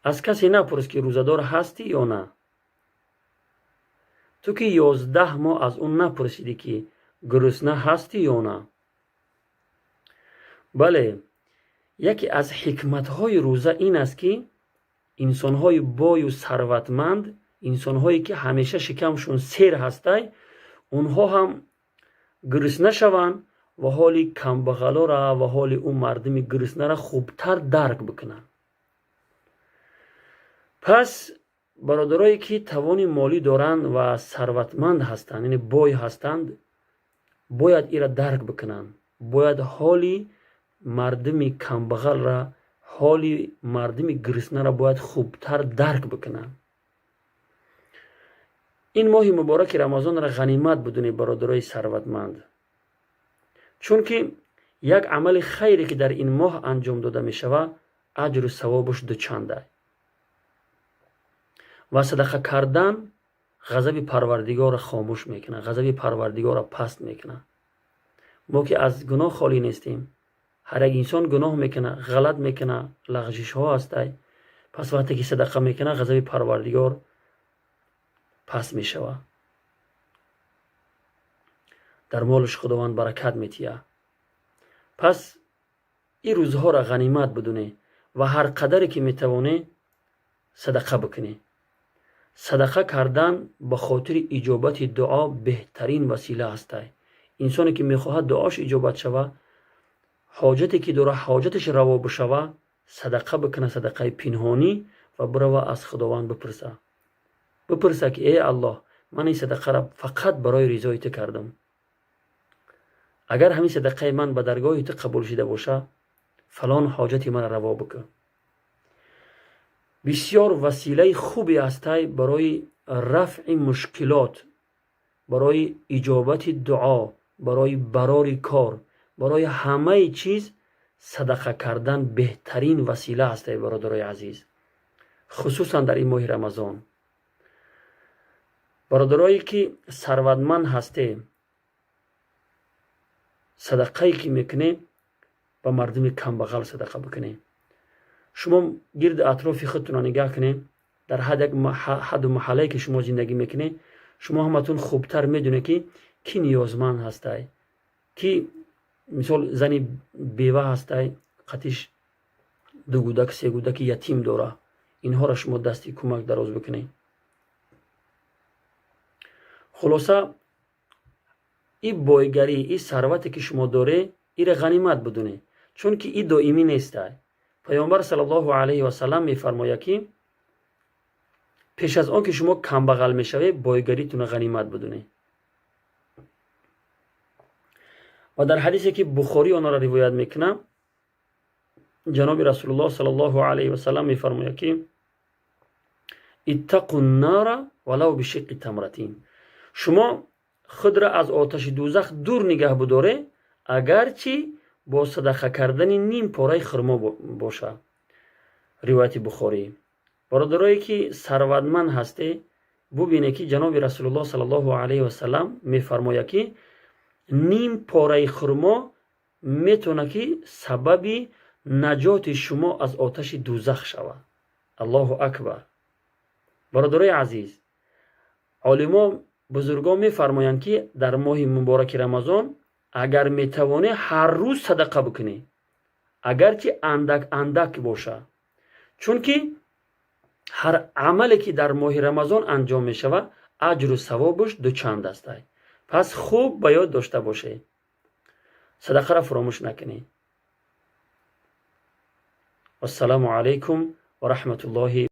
Аз касе напурс, ки рӯзадор ҳастӣ ё на. Ту ки 11 моҳ аз ӯ напурсидӣ, ки гурусна ҳастӣ ё на. Бале, яке аз ҳикматҳои рӯза ин аст, ки инсонҳои бою сарватманд, инсонҳое ки ҳамеша шикамшон сер ҳастай, онҳо ҳам гурусна шаванд ва ҳоли камбағалора ва ҳоли ӯ мардуми гуруснара хубтар дарк бикунанд. Пас бародарое ки тавони молӣ доранд ва сарватманд ҳастанд, яъне бой ҳастанд, бояд ира дарк бикунанд, бояд ҳоли мардуми камбағалра, ҳоли мардуми гуруснара бояд хубтар дарк бикунанд. Ин моҳи мубораки Рамазонро ғанимат бидунед, бародарои сарватманд, чунки як амали хайре ки дар ин моҳ анҷом дода мешавад, аҷру савобаш дучанда. Ва садақа кардан ғазаби Парвардигорро хомӯш мекунад, ғазаби Парвардигорро паст мекунад. Мо ки аз гуноҳ холӣ нестем, ҳар як инсон гуноҳ мекунад, ғалат мекунад, лағжишҳо ҳастай. Пас вақте ки садақа мекунад, ғазаби Парвардигор паст мешавад, дар молаш Худованд баракат метиҳад. Пас ин рӯзҳоро ғанимат бидунед ва ҳар қадаре ки метавонед, садақа бикунед. Садақа кардан ба хотири иҷобати дуо беҳтарин васила ҳастай. Инсоне ки мехоҳад дуош иҷобат шава, ҳоҷате ки дора, ҳоҷаташ раво бишава, садақа бикуна, садақаи пинҳонӣ, ва бирава аз Худованд бипурса, бипурса ки: «Э Аллоҳ, ман ин садақаро фақат барои ризои ту кардам. Агар ҳамин садақаи ман ба даргоҳи ту қабул шида боша, фалон ҳоҷати маро раво бикун». Бисёр василаи хубе ҳастай барои рафъи мушкилот, барои иҷобати дуо, барои барори кор, барои ҳамаи чиз садақа кардан беҳтарин васила ҳастай, бародарои азиз, хусусан дар ин моҳи Рамазон. Бародарое ки сарватманд ҳастем, садақае ки мекунем, ба мардуми камбағал садақа бикунем. Шумо гирди атрофи худтонро нигаҳ кунед, дар ҳад як ҳаду маҳаллае ки шумо зиндагӣ мекунед, шумо ҳаматон хубтар медонед, ки кӣ ниёзманд ҳастай, ки мисол зани бева ҳастай, қатиш ду кӯдак, се кӯдаки ятим дора. Инҳоро шумо дасти кӯмак дароз бикунед. Хулоса, и бойгарӣ, и сарвате ки шумо доред, ира ғанимат бидунед, чунки и доимӣ нестай. Паёмбар саллаллоҳу алайҳи васалам мефармояд, ки пеш аз он ки шумо камбағал мешавед, бойгаритонро ғанимат бидунед. Ва дар ҳадисе ки Бухорӣ онро ривоят мекунад, ҷаноби Расулуллоҳ саллаллоҳу алайҳи васалам мефармояд, ки: «Иттақу ннара валав бишиққи тамратин». Шумо худро аз оташи дӯзах дур нигаҳ бидоред, агарчи бо садақа кардани ним пораи хурмо бошад. Ривояти Бухорӣ. Бародарое ки сарватманд ҳастед, бубинед, ки ҷаноби Расулуллоҳ саллаллоҳу алайҳи васалам мефармояд, ки ним пораи хурмо метавонад, ки сабаби наҷоти шумо аз оташи дӯзах шавад. Аллоҳу акбар! Бародарои азиз, олимо, бузургон мефармоянд, ки дар моҳи мубораки Рамазон агар метавонӣ, ҳар рӯз садақа бикунӣ, агарчи андак андак бошад, чунки ҳар амале ки дар моҳи Рамазон анҷом мешавад, аҷру савобаш дучанд астай. Пас хуб ба ёд дошта бошед, садақаро фуромӯш накунед. Вассалому алайкум ва раҳматуллоҳи.